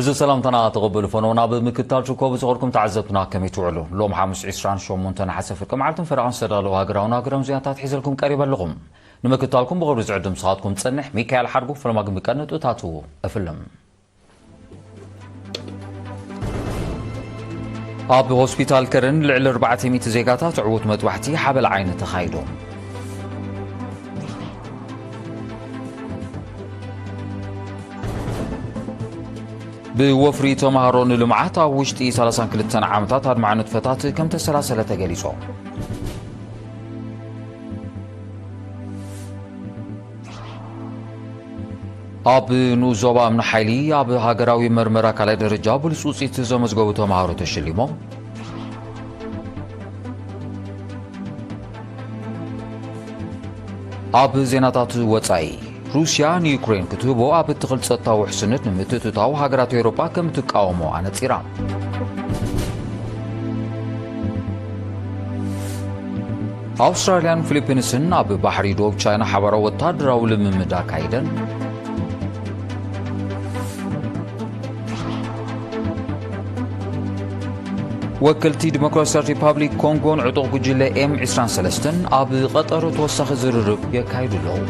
እዚ ሰላምታና ተቐበሉ ፈነው ናብ ምክትታል ትርከቡ ዝኸድኩም ተዓዘብትና ከመይ ትውዕሉ? ሎም ሓሙስ ዕስራን ሸሞንተን ነሓሰ ፍርቂ መዓልትን ፈረቓን ዝተዳለዉ ሃገራውን ሃገራውን ዜናታት ሒዘልኩም ቀሪበ ኣለኹም። ንምክትታልኩም ብቕርቢ ዝዕድም ስኻትኩም ዝጸንሕ ሚካኤል ሓድጉ። ፈለማ ግን ብቀንጡ እታቱ እፍልም። ኣብ ሆስፒታል ከረን ልዕሊ ኣርባዕተ ሚእቲ ዜጋታት ዕዉት መጥባሕቲ ሓበል ዓይኒ ተኻይዶም። ብወፍሪ ተምሃሮ ንልምዓት ኣብ ውሽጢ ሰላሳን ክልተን ዓመታት ኣድማዒ ንጥፈታት ከም ተሰላሰለ ተገሊጾ። ኣብ ንኡስ ዞባ እምኒ ሓይሊ ኣብ ሃገራዊ መርመራ ካልኣይ ደረጃ ብሉጽ ውጽኢት ዘመዝገቡ ተምሃሮ ተሸሊሞም። ኣብ ዜናታት ወጻኢ፣ ሩስያ ንዩክሬን ክትህቦ ኣብ እትኽእል ጸጥታዊ ውሕስነት ንምትእትታው ሃገራት ኤውሮጳ ከም ትቃወሞ ኣነጺራ። ኣውስትራልያን ፊሊፒንስን ኣብ ባሕሪ ዶብ ቻይና ሓባራዊ ወታደራዊ ልምምድ ኣካይደን። ወከልቲ ዲሞክራሲያዊት ሪፓብሊክ ኮንጎን ዕጡቕ ጉጅለ ኤም ዕስራን ሰለስተን ኣብ ቐጠር ተወሳኺ ዝርርብ የካይዱ ኣለዉ።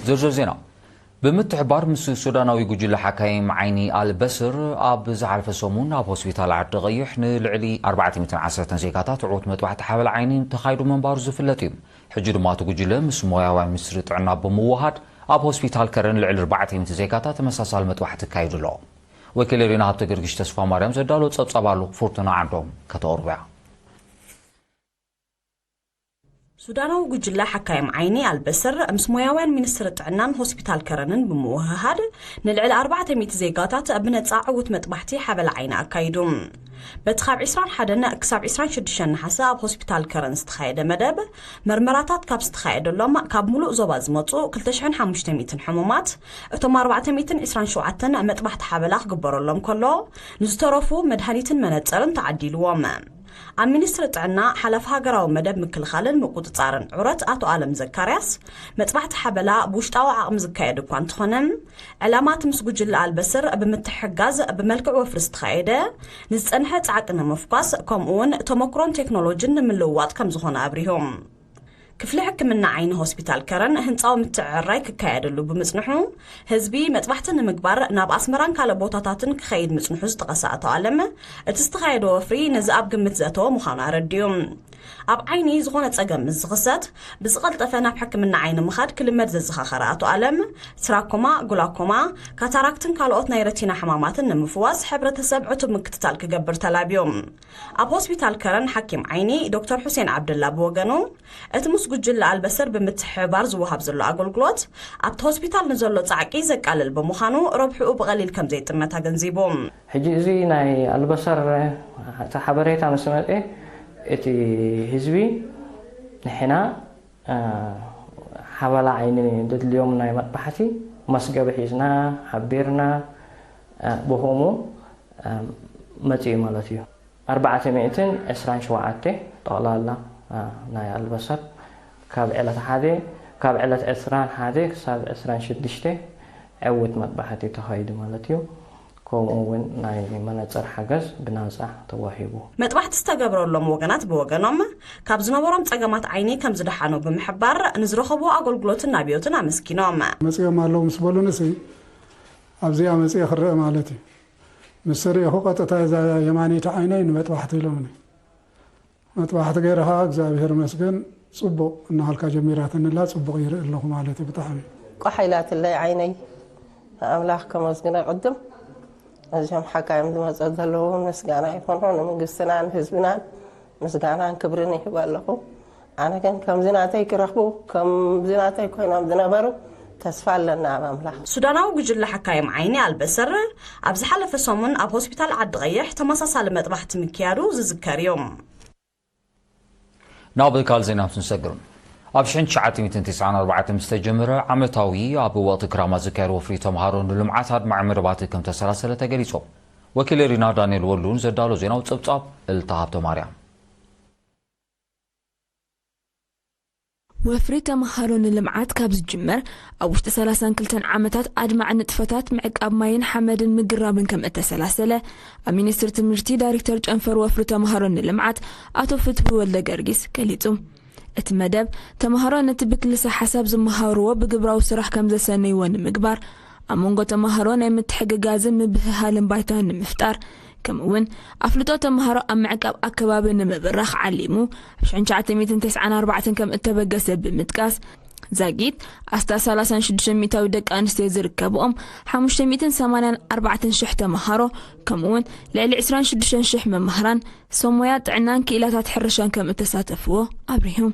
ዝርዝር ዜና። ብምትሕባር ምስ ሱዳናዊ ጉጅለ ሓካይም ዓይኒ ኣልበስር ኣብ ዝሓለፈ ሰሙን ኣብ ሆስፒታል ዓዲ ቐይሕ ንልዕሊ ኣርባዕተ ሚእትን ዓሰርተን ዜጋታት ዕዉት መጥባሕቲ ሓበል ዓይኒ ተኻይዱ ምንባሩ ዝፍለጥ እዩ። ሕጂ ድማ እቲ ጉጅለ ምስ ሞያውያን ሚኒስትሪ ጥዕና ብምውሃድ ኣብ ሆስፒታል ከረን ልዕሊ ኣርባዕተ ሚእቲ ዜጋታት ተመሳሳሊ መጥባሕቲ ኣካይዱ ኣሎ። ወኪል ሪና ሃብተ ገርግሽ ተስፋ ማርያም ዘዳሎ ጸብጻብ ኣሎ፣ ፉርቱና ዓንዶም ከተቕርቦ እያ። ሱዳናዊ ጉጅለ ሓካይም ዓይኒ ኣልበስር ምስ ሞያውያን ሚኒስትሪ ጥዕናን ሆስፒታል ከረንን ብምውህሃድ ንልዕሊ ኣርባዕተ ሚእቲ ዜጋታት ብነጻ ዕዉት መጥባሕቲ ሓበላ ዓይኒ ኣካይዱ። በቲ ካብ ዕስራን ሓደን ክሳብ ዕስራን ሽዱሽተን ነሓሰ ኣብ ሆስፒታል ከረን ዝተኻየደ መደብ መርመራታት ካብ ዝተኻየደሎም ካብ ሙሉእ ዞባ ዝመጹ ክልተ ሽሕን ሓሙሽተ ሚእትን ሕሙማት፣ እቶም ኣርባዕተ ሚእትን ዕስራን ሸውዓተን መጥባሕቲ ሓበላ ክግበረሎም ከሎ፣ ንዝተረፉ መድሃኒትን መነጸርን ተዓዲልዎም። ኣብ ሚኒስትሪ ጥዕና ሓላፊ ሃገራዊ መደብ ምክልኻልን ምቁጽጻርን ዑረት ኣቶ ኣለም ዘካርያስ፣ መጥባሕቲ ሓበላ ብውሽጣዊ ዓቕሚ ዝካየድ እኳ እንተኾነ፣ ዕላማ እቲ ምስ ጉጅለ ኣልበስር ብምትሕግጋዝ ብመልክዕ ወፍሪ ዝተኻየደ፣ ንዝጸንሐ ጻዕቂ ንምፍኳስ፣ ከምኡ እውን ተመክሮን ቴክኖሎጂን ንምልውዋጥ ከም ዝኾነ ኣብሪሆም። ክፍሊ ሕክምና ዓይኒ ሆስፒታል ከረን ህንጻዊ ምትዕርራይ ክካየደሉ ብምጽንሑ፣ ህዝቢ መጥባሕቲ ንምግባር ናብ ኣስመራን ካልእ ቦታታትን ክኸይድ ምጽንሑ ዝጠቐሰ ኣቶ ኣለም፣ እቲ ዝተኻየደ ወፍሪ ነዚ ኣብ ግምት ዘእተወ ምዃኑ ኣረዲኡ። ኣብ ዓይኒ ዝኾነ ጸገም ምስ ዝኽሰት፣ ብዝቐልጠፈ ናብ ሕክምና ዓይኒ ምኻድ ክልመድ ዘዘኻኸረ ኣቶ ኣለም፣ ትራኮማ፣ ግላኮማ፣ ካታራክትን ካልኦት ናይ ረቲና ሕማማትን ንምፍዋስ ሕብረተሰብ ዕቱብ ምክትታል ክገብር ተላብዮም። ኣብ ሆስፒታል ከረን ሓኪም ዓይኒ ዶክተር ሑሴን ዓብደላ ብወገኑ፣ እቲ ምስ ጉጅለ ኣልበሰር ብምትሕብባር ዝወሃብ ዘሎ ኣገልግሎት ኣብቲ ሆስፒታል ንዘሎ ጻዕቂ ዘቃልል ብምዃኑ ረብሕኡ ብቐሊል ከም ዘይጥመት ኣገንዚቡ። ሕጂ እዚ ናይ ኣልበሰር እቲ ሓበሬታ ምስ መጸ እቲ ህዝቢ ንሕና ሓበላ ዓይኒ ዘድልዮም ናይ መጥባሕቲ መስገቢ ሒዝና ሓቢርና ብኸምኡ መጺኡ ማለት እዩ። ኣርባዕተ ሚእትን ዕስራን ሸውዓተ ጠቕላላ ናይ ኣልበሰር ካብ ዕለት ሓደ ካብ ዕለት ዕስራን ሓደ ክሳብ ዕስራን ሽዱሽተ ዕውት መጥባሕቲ ተኻይዱ ማለት እዩ። ከምኡ እውን ናይ መነፅር ሓገዝ ብናፃ ተዋሂቡ። መጥባሕቲ ዝተገብረሎም ወገናት ብወገኖም ካብ ዝነበሮም ፀገማት ዓይኒ ከም ዝደሓኑ ብምሕባር ንዝረኸብዎ ኣገልግሎትን ናብዮትን ኣመስኪኖም። መፅኦም ኣለዉ ምስ በሉንሲ ኣብዚኣ መፅአ ክረአ ማለት እዩ። ምስ ርኢኹ ቀጥታ እዛ የማነይቲ ዓይነይ ንመጥባሕቲ ኢሎምኒ። መጥባሕቲ ገይረ ከዓ እግዚኣብሔር መስገን ፅቡቕ እናሃልካ ጀሚራትንላ ፅቡቕ ይርኢ ኣለኹ ማለት እዩ። ብጣዕሚ ቋሕ ኢላትለይ ዓይነይ ንኣምላኽ ከመስግነ ቅድም እዚኦም ሓካይም ዝመፀ ዘለዉ ምስጋና ይኾኖ ንመንግስትና ንህዝብናን ምስጋናን ክብርን ይህብ ኣለኹ። ኣነ ግን ከምዚ ናተይ ክረኽቡ ከምዚ ናተይ ኮይኖም ዝነበሩ ተስፋ ኣለና ኣብ ኣምላኽ። ሱዳናዊ ጉጅለ ሓካይም ዓይኒ ኣልበሰር ኣብ ዝሓለፈ ሰሙን ኣብ ሆስፒታል ዓዲ ቀይሕ ተመሳሳሊ መጥባሕቲ ምክያዱ ዝዝከር እዩ። ናብ ካልእ ዜና ክንሰግር። ኣብ ሽሕን ትሽዓተ ሚእትን ትስዓን ኣርባዕተን ዝተጀመረ ዓመታዊ ኣብ ወቕቲ ክራማት ዝካየድ ወፍሪ ተምሃሮ ንልምዓት ኣድማዒ መደባት ከም ተሰላሰለ ተገሊጹ። ወኪል ሪና ዳንኤል ወሉን ዘዳሎ ዜናዊ ጸብጻብ እልታ ሃብተ ማርያም። ወፍሪ ተምሃሮ ንልምዓት ካብ ዝጅመር፣ ኣብ ውሽጢ ሰላሳን ክልተን ዓመታት ኣድማዒ ንጥፈታት ምዕቃብ ማይን ሓመድን ምግራብን ከም እተሰላሰለ፣ ኣብ ሚኒስትሪ ትምህርቲ ዳይሬክተር ጨንፈር ወፍሪ ተምሃሮ ንልምዓት ኣቶ ፍትዊ ወልደ ገርጊስ ገሊጹ። እቲ መደብ፣ ተምሃሮ ነቲ ብክልሰ ሓሳብ ዝመሃርዎ ብግብራዊ ስራሕ ከም ዘሰነይዎ ንምግባር፣ ኣብ መንጎ ተምሃሮ ናይ ምትሕግጋዝን ምብህሃልን ባይታ ንምፍጣር፣ ከምኡ እውን ኣፍልጦ ተምሃሮ ኣብ ምዕቃብ ኣከባቢ ንምብራኽ ዓሊሙ ኣብ ሽሕን ትሽዓተ ሚእትን ተስዓን ኣርባዕተን ከም እተበገሰ ብምጥቃስ፣ ዛጊት ኣስታት ሰላሳን ሽዱሽተ ሚእታዊ ደቂ ኣንስትዮ ዝርከብኦም ሓሙሽተ ሚእትን ሰማንያን ኣርባዕተን ሽሕ ተምሃሮ፣ ከምኡ እውን ልዕሊ ዕስራን ሽዱሽተን ሽሕ መማህራን፣ ሰብ ሞያ ጥዕናን ክኢላታት ሕርሻን ከም እተሳተፍዎ ኣብሪሁ።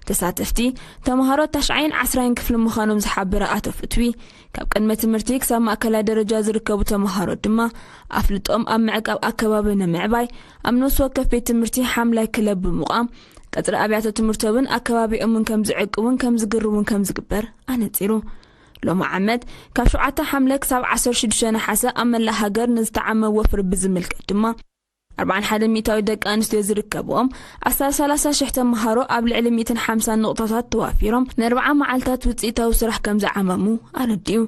ተሳተፍቲ፣ ተምሃሮ ታሽዓይን ዓስራይን ክፍሊ ምዃኖም ዝሓበረ ኣቶ ፍትዊ፣ ካብ ቅድመ ትምህርቲ ክሳብ ማእከላይ ደረጃ ዝርከቡ ተምሃሮ ድማ፣ ኣፍልጦም ኣብ ምዕቃብ ኣከባቢ ንምዕባይ፣ ኣብ ነፍሲ ወከፍ ቤት ትምህርቲ ሓምላይ ክለብ ብምቋም፣ ቀጽሪ ኣብያተ ትምህርቶምን ኣከባቢኦምን ከም ዝዕቅቡን ከም ዝግርቡን ከም ዝግበር ኣነጺሩ። ሎሚ ዓመት፣ ካብ ሸውዓተ ሓምለ ክሳብ ዓሰርተ ሽዱሽተ ነሓሰ ኣብ መላእ ሃገር ንዝተዓመ ወፍሪ ብዝምልከት ድማ፣ ኣርባዓን ሓደን ሚእታዊት ደቂ ኣንስትዮ ዝርከብኦም ኣስታት ሰላሳ ሽሕ ተምሃሮ ኣብ ልዕሊ ሚእትን ሓምሳን ንቑጣታት ተዋፊሮም ንኣርብዓ መዓልታት ውጽኢታዊ ስራሕ ከም ዝዓመሙ ኣረዲኡ።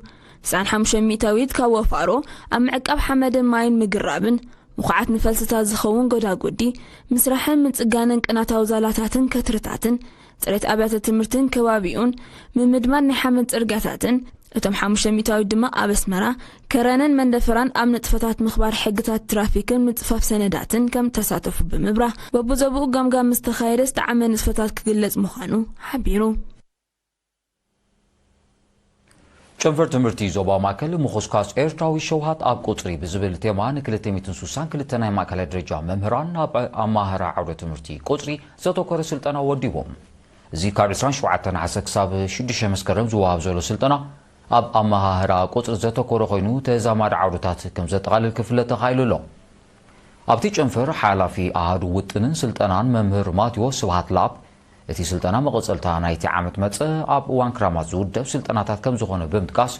ትስዓን ሓሙሽተን ሚእታዊት ካብ ወፋሮ ኣብ ምዕቃብ ሓመድን ማይን ምግራብን፣ ምኹዓት ንፈልስታት ዝኸውን ጎዳጉዲ ምስራሕን ምጽጋንን ቅናታዊ ዛላታትን ከትርታትን፣ ጽሬት ኣብያተ ትምህርትን ከባቢኡን፣ ምምድማድ ናይ ሓመድ ጽርግያታትን፣ እቶም ሓሙሽተ ሚእታዊት ድማ ኣብ ኣስመራ ከረንን መንደፈራን ኣብ ንጥፈታት ምኽባር ሕግታት ትራፊክን ምጽፋፍ ሰነዳትን ከም ተሳተፉ ብምብራህ፣ በብዞባኡ ገምጋም ምስ ተኻየደ ዝተዓመ ንጥፈታት ክግለጽ ምዃኑ ሓቢሩ። ጨንፈር ትምህርቲ ዞባ ማእከል ምኹስኳስ ኤርትራዊ ሸውሃት ኣብ ቁጽሪ ብዝብል ቴማ ንክልተ ሚእትን ስሳን ክልተ ናይ ማእከላይ ደረጃ መምህራን ኣብ ኣማህራ ዓውደ ትምህርቲ ቁጽሪ ዘተኮረ ስልጠና ወዲቦም። እዚ ካብ ዕስራን ሸውዓተን ነሓሰ ክሳብ ሽዱሽተ መስከረም ዝወሃብ ዘሎ ስልጠና ኣብ ኣመሃህራ ቁጽሪ ዘተኮረ ኮይኑ፣ ተዛማዲ ዓውድታት ከም ዘጠቓልል ክፍለጥ ተኻኢሉ ኣሎ። ኣብቲ ጨንፈር ሓላፊ ኣሃዱ ውጥንን ስልጠናን መምህር ማቴዎስ ስብሃት ለኣብ፣ እቲ ስልጠና መቐጸልታ ናይቲ ዓመት መጸ ኣብ እዋን ክራማት ዝውደብ ስልጠናታት ከም ዝኾነ ብምጥቃስ፣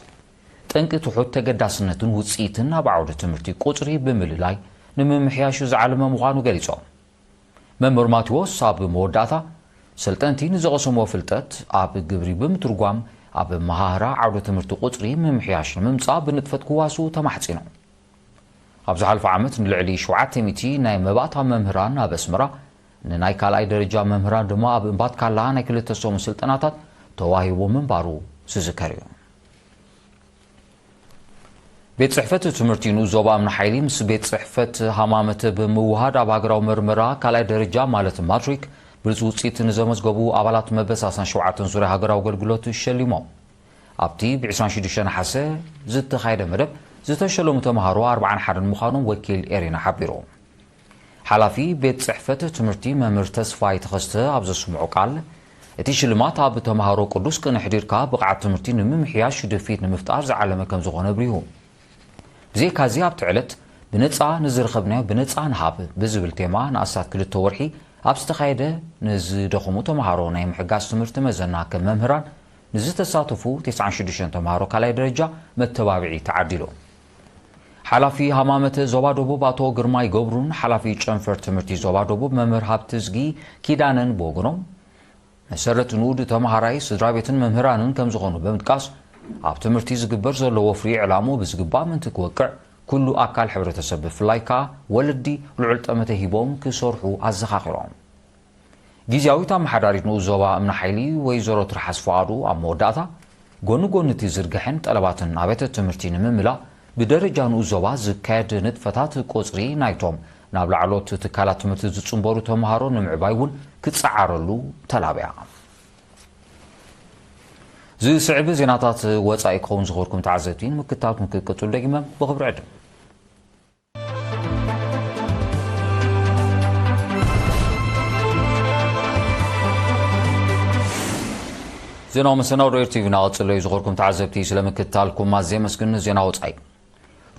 ጠንቂ ትሑት ተገዳስነትን ውጽኢትን ኣብ ዓውደ ትምህርቲ ቁጽሪ ብምልላይ ንምምሕያሹ ዝዓለመ ምዃኑ ገሊጾም። መምህር ማቴዎስ ኣብ መወዳእታ፣ ሰልጠንቲ ንዝቐሰምዎ ፍልጠት ኣብ ግብሪ ብምትርጓም፣ ኣብ መሃህራ ዓውደ ትምህርቲ ቁጽሪ ምምሕያሽ ንምምጻእ ብንጥፈት ክዋስኡ ተማሕጺኖም። ኣብ ዝሓለፈ ዓመት ንልዕሊ ሸውዓተ ሚእቲ ናይ መባእታ መምህራን ኣብ ኣስመራ፣ ንናይ ካልኣይ ደረጃ መምህራን ድማ ኣብ እምባትካላ ናይ ክልተ ሰሙን ስልጠናታት ተዋሂቡ ምንባሩ ዝዝከር እዩ። ቤት ጽሕፈት ትምህርቲ ንኡስ ዞባ እምኒ ሓይሊ ምስ ቤት ጽሕፈት ሃማመተ ብምውሃድ ኣብ ሃገራዊ መርመራ ካልኣይ ደረጃ ማለት ማትሪክ ብሉጽ ውጽኢት ንዘመዝገቡ ኣባላት መበል ሰላሳን ሸውዓተን ዙርያ ሃገራዊ ኣገልግሎት ሸሊሞም። ኣብቲ ብ ዕስራን ሽዱሽተን ነሓሰ ዝተኻየደ መደብ ዝተሸለሙ ተምሃሮ ኣርባዓን ሓደን ምዃኖም ወኪል ኤሪና ሓቢሩ። ሓላፊ ቤት ጽሕፈት ትምህርቲ መምህር ተስፋይ ተኸስተ ኣብ ዘስምዖ ቃል፣ እቲ ሽልማት ኣብ ተምሃሮ ቅዱስ ቅንሕ ዲርካ ብቕዓት ትምህርቲ ንምምሕያሽ ድፍኢት ንምፍጣር ዝዓለመ ከም ዝኾነ ኣብሪሁ። ብዘይካዚ ኣብቲ ዕለት ብነጻ ንዝረኸብናዮ ብነጻ ንሃብ ብዝብል ቴማ ንኣስታት ክልተ ወርሒ ኣብ ዝተኻየደ ንዝደኸሙ ተምሃሮ ናይ ምሕጋዝ ትምህርቲ መዘና ከም መምህራን ንዝተሳተፉ ተስዓን ሽዱሽተን ተምሃሮ ካልኣይ ደረጃ መተባብዒ ተዓዲሉ። ሓላፊ ሃማመተ ዞባ ደቡብ ኣቶ ግርማይ ገብሩን ሓላፊ ጨንፈር ትምህርቲ ዞባ ደቡብ መምህር ሃብትዝጊ ኪዳነን ብወገኖም፣ መሰረት ንኡድ ተምሃራይ ስድራ ቤትን መምህራንን ከም ዝኾኑ ብምጥቃስ፣ ኣብ ትምህርቲ ዝግበር ዘሎ ወፍሪ ዕላምኡ ብዝግባእ ምእንቲ ክወቅዕ፣ ኩሉ ኣካል ሕብረተሰብ ብፍላይ ከኣ ወለዲ ልዑል ጠመተ ሂቦም ክሰርሑ ኣዘኻኺሮም። ግዝያዊት ኣመሓዳሪት ንኡስ ዞባ እምኒ ሓይሊ ወይዘሮ ትርሓስ ፍቓዱ ኣብ መወዳእታ፣ ጎኒ ጎኒ እቲ ዝርግሐን ጠለባትን ኣብያተ ትምህርቲ ንምምላእ ብደረጃ ንኡስ ዞባ ዝካየድ ንጥፈታት ቁጽሪ ናይቶም ናብ ላዕለዎት ትካላት ትምህርቲ ዝጽንበሩ ተምሃሮ ንምዕባይ እውን ክጸዓረሉ ተላብያ። ዝስዕብ ዜናታት ወጻኢ ክኸውን ዝኸርኩም ተዓዘብቲ ንምክትታልኩም ክቅጽሉ ደጊመ ብኽብሪ ዕድም። ዜናዊ መሰናዶ ኤር ቲቪ እናቐጸለ እዩ። ዝኸርኩም ተዓዘብቲ ስለ ምክትታልኩም ኣዝየ ኣመስግን። ዜና ወጻኢ።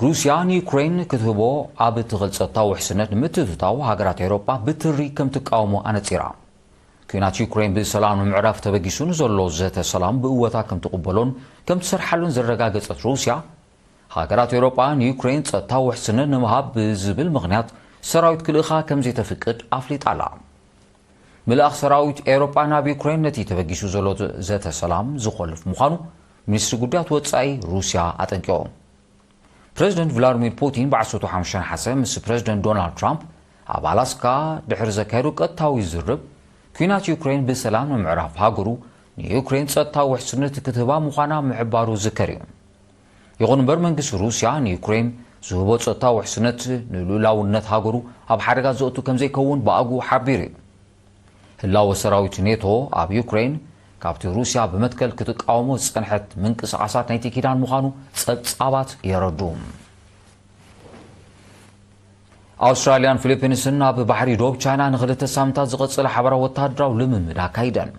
ሩስያ ንዩክሬን ክትህቦ ኣብ እትኽእል ጸጥታዊ ውሕስነት ንምትእትታው ሃገራት ኤውሮጳ ብትሪ ከም ትቃወሞ ኣነጺራ። ኲናት ዩክሬን ብሰላም ንምዕራፍ ተበጊሱ ንዘሎ ዘተ ሰላም ብእወታ ከም ትቕበሎን ከም ትሰርሓሉን ዘረጋገጸት ሩስያ፣ ሃገራት ኤውሮጳ ንዩክሬን ጸጥታዊ ውሕስነት ንምሃብ ብዝብል ምኽንያት ሰራዊት ክልእኻ ከም ዘይተፍቅድ ኣፍሊጣ ኣላ። ምልኣኽ ሰራዊት ኤውሮጳ ናብ ዩክሬን ነቲ ተበጊሱ ዘሎ ዘተ ሰላም ዝኾልፍ ምዃኑ ሚኒስትሪ ጉዳያት ወጻኢ ሩስያ ኣጠንቂቑ። ፕረዚደንት ቭላድሚር ፑቲን ብዓሰርተ ሓሙሽተ ነሓሰ ምስ ፕረዚደንት ዶናልድ ትራምፕ ኣብ ኣላስካ ድሕሪ ዘካየዱ ቀጥታዊ ዝርብ፣ ኲናት ዩክሬን ብሰላም ንምዕራፍ ሃገሩ ንዩክሬን ጸጥታዊ ውሕስነት ክትህባ ምዃና ምሕባሩ ዝከር እዩ። ይኹን እምበር መንግስቲ ሩስያ ንዩክሬን ዝህቦ ጸጥታዊ ውሕስነት ንልኡላውነት ሃገሩ ኣብ ሓደጋ ዘእቱ ከም ዘይከውን ብኣግኡ ሓቢሩ እዩ። ህላወ ሰራዊት ኔቶ ኣብ ዩክሬን ካብቲ ሩስያ ብመትከል ክትቃወሞ ዝጸንሐት ምንቅስቓሳት ናይቲ ኪዳን ምዃኑ ጸብጻባት የረድኡ። ኣውስትራልያን ፊሊፒንስን ኣብ ባሕሪ ዶብ ቻይና ንኽልተ ሳምንታት ዝቐጸለ ሓባራዊ ወተሃደራዊ ልምምድ ኣካይደን።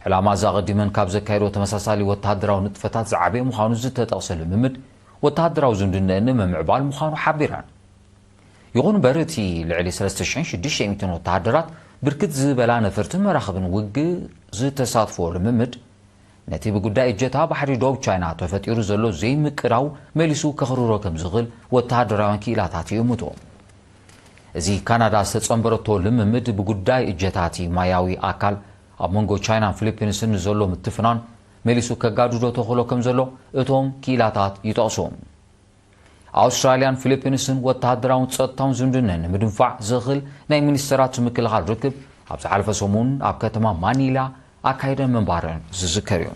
ዕላማ እዚ ኣቐዲመን ካብ ዘካየዶ ተመሳሳሊ ወተሃደራዊ ንጥፈታት ዝዓበየ ምዃኑ ዝተጠቕሰ ልምምድ ወተሃደራዊ ዝምድነአን ንምምዕባል ምዃኑ ሓቢረን። ይኹን እምበር እቲ ልዕሊ ሰለስተ ሽሕን ሽዱሽተ ሚእትን ወተሃደራት ብርክት ዝበላ ነፈርትን መራኽብን ውግእ ዝተሳትፎ ልምምድ ነቲ ብጉዳይ እጀታ ባሕሪ ዶብ ቻይና ተፈጢሩ ዘሎ ዘይምቅዳው መሊሱ ከኽርሮ ከም ዝኽእል ወተሃደራውያን ክኢላታት ይእምቱ። እዚ ካናዳ ዝተጸንበረቶ ልምምድ ብጉዳይ እጀታ እቲ ማያዊ ኣካል ኣብ መንጎ ቻይናን ፊሊፒንስን ንዘሎ ምትፍናን መሊሱ ከጋድዶ ተኽእሎ ከም ዘሎ እቶም ክኢላታት ይጠቕሱ። ኣውስትራልያን ፊሊፒንስን ወተሃደራውን ጸጥታውን ዝምድነን ንምድንፋዕ ዝኽእል ናይ ሚኒስተራት ምክልኻል ርክብ ኣብ ዝሓለፈ ሰሙን ኣብ ከተማ ማኒላ ኣካይደን ምንባረን ዝዝከር እዩ።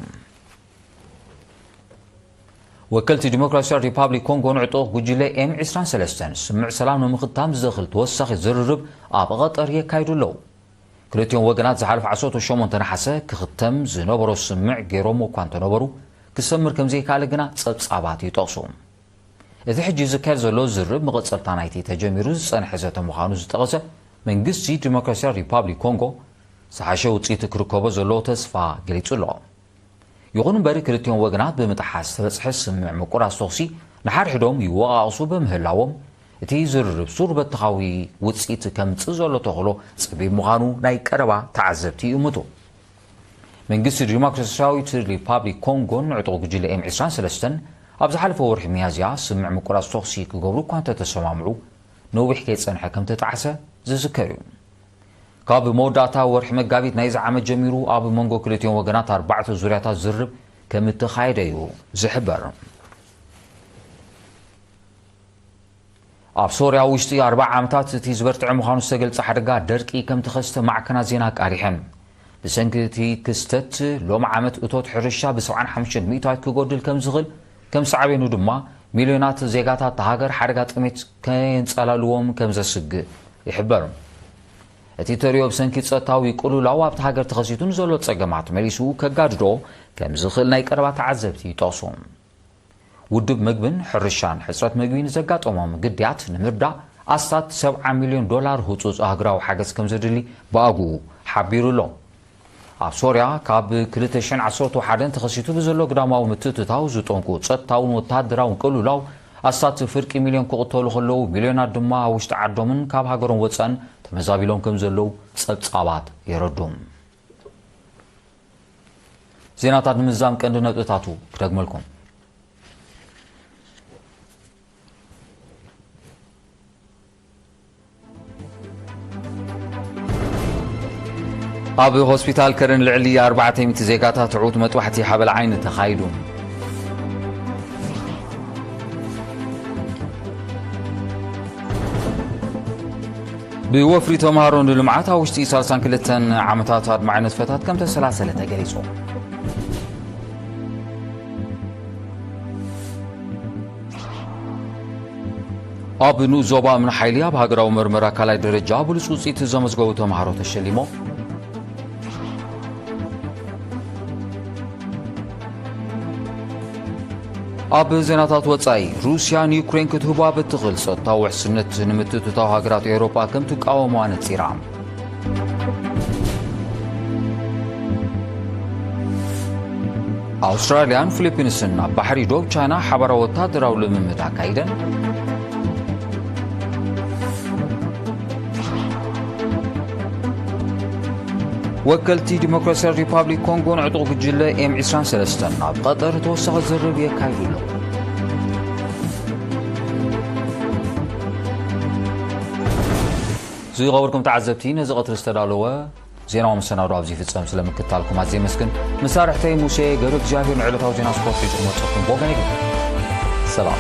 ወከልቲ ዲሞክራሲያዊ ሪፓብሊክ ኮንጎ ንዕጡቕ ጉጅለ ኤም ዕስራን ሰለስተን ስምምዕ ሰላም ንምኽታም ዝኽእል ተወሳኺ ዝርርብ ኣብ ቐጠር የካይዱ ኣለዉ። ክልቲኦም ወገናት ዝሓለፈ ዓሰርተ ሸሞንተ ነሓሰ ክኽተም ዝነበሮ ስምምዕ ገይሮም እኳ እንተነበሩ፣ ክሰምር ከም ዘይከኣለ ግና ጸብጻባት ይጠቕሱ። እቲ ሕጂ ዝካየድ ዘሎ ዝርርብ መቐጸልታ ናይቲ ተጀሚሩ ዝጸንሐ ዘተ ምዃኑ ዝጠቐሰ መንግስቲ ዲሞክራሲያዊ ሪፓብሊክ ኮንጎ ዝሓሸ ውጽኢት ክርከቦ ዘለዎ ተስፋ ገሊጹ ኣሎ። ይኹን እምበር ክልቲኦም ወገናት ብምጥሓስ ዝተበጽሐ ስምምዕ ምቁራጽ ተኹሲ ንሓድሕዶም ይወቓቕሱ ብምህላዎም እቲ ዝርርብ ሱር በተኻዊ ውጽኢት ከምጽእ ዘሎ ተኽእሎ ጸቢብ ምዃኑ ናይ ቀረባ ተዓዘብቲ ይእምቱ። መንግስቲ ዲሞክራሲያዊት ሪፓብሊክ ኮንጎን ንዕጡቕ ጉጅለ ኤም ዕስራን ሰለስተን ኣብ ዝሓለፈ ወርሒ ሚያዝያ ስምምዕ ምቁራጽ ተኹሲ ክገብሩ እኳ እንተተሰማምዑ ነዊሕ ከይጸንሐ ከም ተጣዕሰ ዝዝከር እዩ። ካብ መወዳእታ ወርሒ መጋቢት ናይዚ ዓመት ጀሚሩ ኣብ መንጎ ክልቲኦም ወገናት ኣርባዕተ ዙርያታት ዝርርብ ከም እተኻየደ እዩ ዝሕበር። ኣብ ሶርያ ውሽጢ ኣርባዓ ዓመታት እቲ ዝበርትዐ ምዃኑ ዝተገልጸ ሓደጋ ደርቂ ከም ተኸስተ ማዕከናት ዜና ኣቃሊሐን። ብሰንኪ እቲ ክስተት ሎም ዓመት እቶት ሕርሻ ብሰብዓን ሓሙሽተን ሚእታዊት ክጎድል ከም ዝኽእል ከም ሳዕቤኑ ድማ ሚልዮናት ዜጋታት እታ ሃገር ሓደጋ ጥሜት ከየንጸላልዎም ከም ዘስግእ ይሕበር። እቲ ተርእዮ ብሰንኪ ጸጥታዊ ቅልውላው ኣብቲ ሃገር ተኸሲቱ ንዘሎ ጸገማት መሊሱ ከጋድዶ ከም ዝኽእል ናይ ቀረባ ተዓዘብቲ ይጠቕሱ። ውድብ ምግብን ሕርሻን ሕጽረት ምግቢ ንዘጋጠሞም ግዳያት ንምርዳእ ኣስታት ሰብዓ ሚልዮን ዶላር ህጹጽ ኣህጉራዊ ሓገዝ ከም ዘድሊ ብኣግኡ ሓቢሩ ኣሎ። ኣብ ሶርያ ካብ ክልተ ሽሕን ዓሰርተ ሓደን ተኸሲቱ ብዘሎ ግዳማዊ ምትእትታው ዝጠንቁ ጸጥታውን ወተሃደራውን ቅልውላው ኣስታት ፍርቂ ሚልዮን ክቕተሉ ከለዉ፣ ሚልዮናት ድማ ኣብ ውሽጢ ዓዶምን ካብ ሃገሮም ወጻእን ተመዛቢሎም ከም ዘለዉ ጸብጻባት የረዱ። ዜናታት ንምዝዛም ቀንዲ ነጥብታቱ ክደግመልኩም። ኣብ ሆስፒታል ከረን ልዕሊ ኣርባዕተ ሚእቲ ዜጋታት ትዑት መጥባሕቲ ሓበል ዓይኒ ተኻይዱ። ብወፍሪ ተምሃሮ ንልምዓት ኣብ ውሽጢ ሰላሳን ክልተን ዓመታት ኣድማዒ ንጥፈታት ከም ተሰላሰለ ተገሊጹ። ኣብ ንኡስ ዞባ እምኒ ሓይሊ ኣብ ሃገራዊ መርመራ ካልኣይ ደረጃ ብሉጽ ውጽኢት ዘመዝገቡ ተምሃሮ ተሸሊሞም። ኣብ ዜናታት ወጻኢ፣ ሩስያ ንዩክሬን ክትህቦ ኣብ እትኽእል ጸጥታዊ ውሕስነት ንምትእትታው ሃገራት ኤውሮጳ ከም ትቃወሞ ኣነጺራ። ኣውስትራልያን ፊሊፒንስን ኣብ ባሕሪ ዶብ ቻይና ሓባራዊ ወታደራዊ ልምምድ ኣካይደን። ወከልቲ ዲሞክራሲያዊ ሪፓብሊክ ኮንጎ ንዕጡቕ ጉጅለ ኤም ዕስራን ሰለስተን ኣብ ቐጠር ተወሳኺ ዝርርብ የካይዱ ኣለዉ። ዝኸበርኩም ተዓዘብቲ፣ ነዚ ቐትሪ ዝተዳለወ ዜናዊ መሰናዶ ኣብዚ ይፍጸም። ስለምክትታልኩም ኣዝየ የመስግን። መሳርሕተይ ሙሴ ገብረ እግዚኣብሔር ንዕለታዊ ዜና ስፖርት ሒዙ ክመጸኩም ብወገነይ ግን ሰላም።